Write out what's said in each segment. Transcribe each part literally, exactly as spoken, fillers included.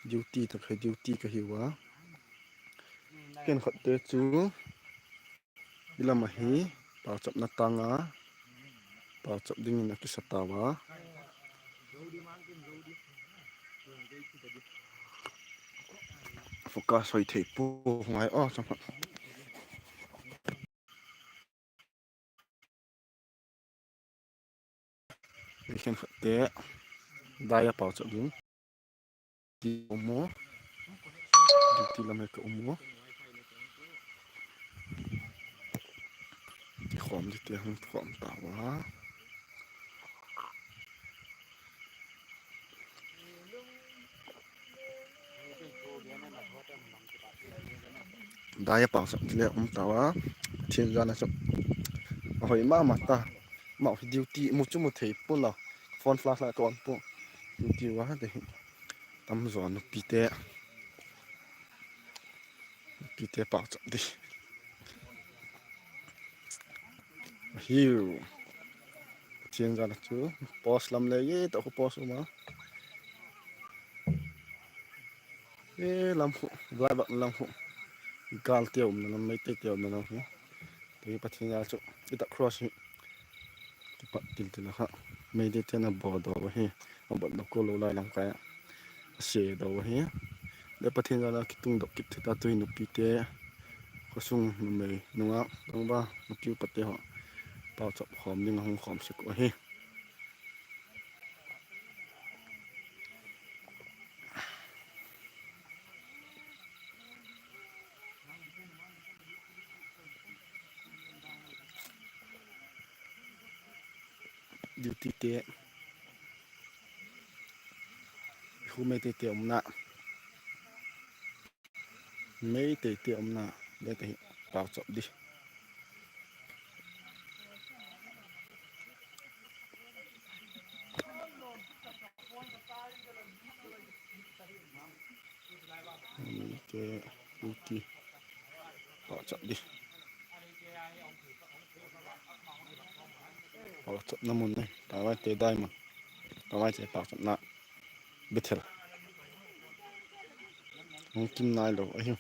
Duty tak hi duty ka hiu a. Khenkhatte chu i lam ahi, pauchapna tâng a, pauchap dingin a kisa tau a. Focus hoi thei pua ngai aw chang khat. Khenkhatte dai a pauchap ding ti um a, duty lam ah ka um a. Khawm dingte hung khawm tau a. Dai a pauchap ti le um tau a, Pathian jal a chu a hoi ma ma ta. Amau hi duty mu chu mu thei pua'n la, phone flash la ka on pua. Duty a te hi tam zaw nupite, nupite pauchap di ahiu. Pathian jal a chu post lam le e tak khu post um a. E lam khu, lai bak lam khu, gâlte umna lam, Meiteite umna lam hi. Ti Pathian jal chu i tak cross hi kipat til til a kha, Meiteite'n a bawdaw ahi, a bawdaw ko lo lai lam kai a, a sedaw ahi. Le Pathian jal a kitungdok kit thei ta tu hi nupite, khawsung numei nungak tangval nupi upate haw pauchap khawm ding a hung khawm sek uh ahi. Dutyte, khu Meiteite umna, Meiteite umna le te hi pauchap di. Te, duty, pauchap di. Pauchapna mun nei, tavaite dai mun, tavaite pauchapna Bethel hung kim nailo ahi.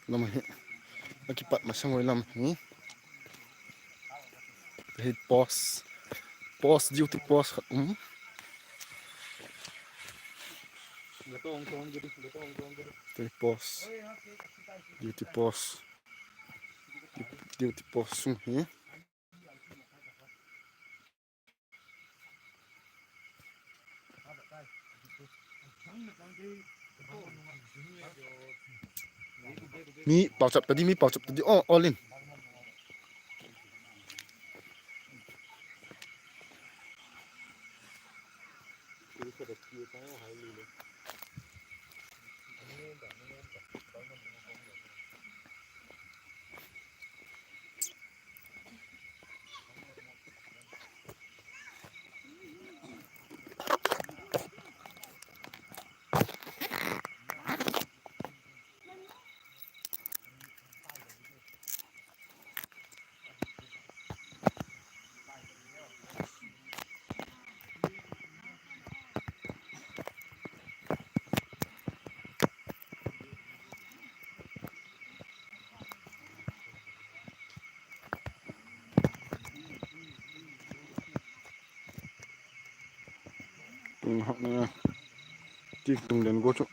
Lam hi a kipat masang oi lam hi. Hi post, post, duty post khat um. Te post, duty post, duty post sung hi. Mi pauchap ta di, mi pauchap ta di. Oh, all in. Tung hak na, ti tung den go chu.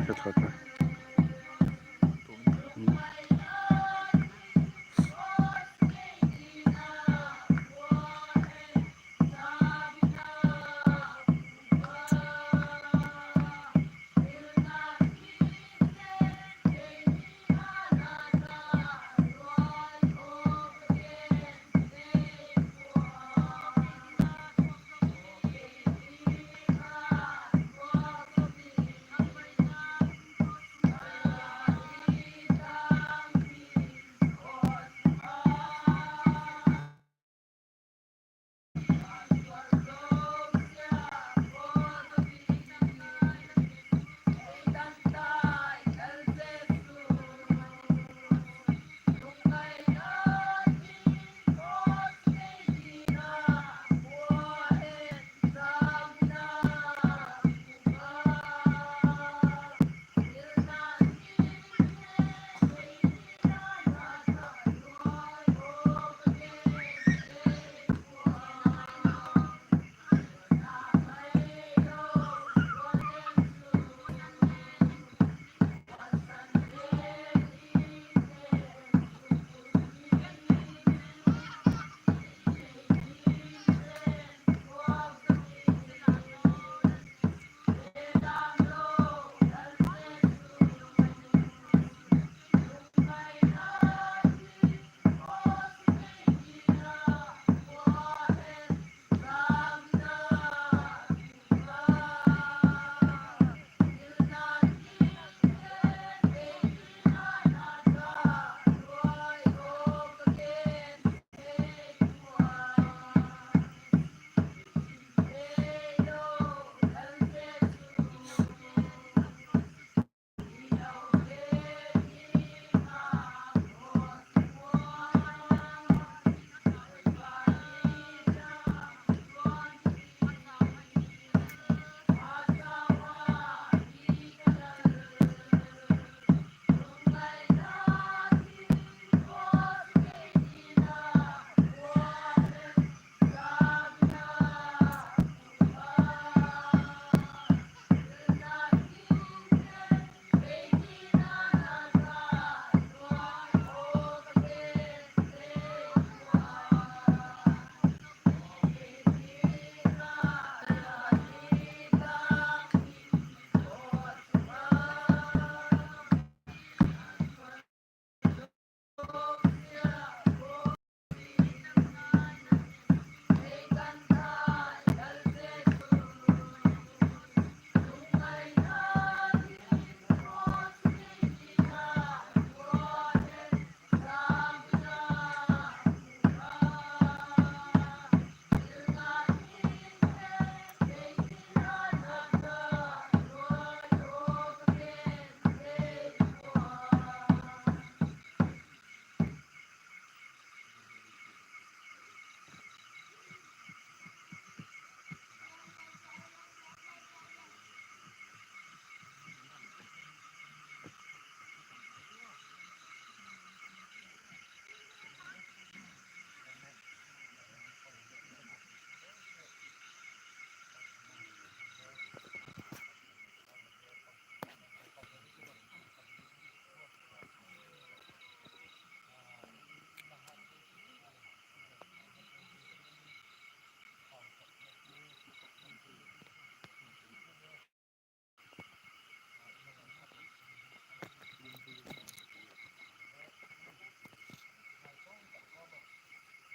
ka tho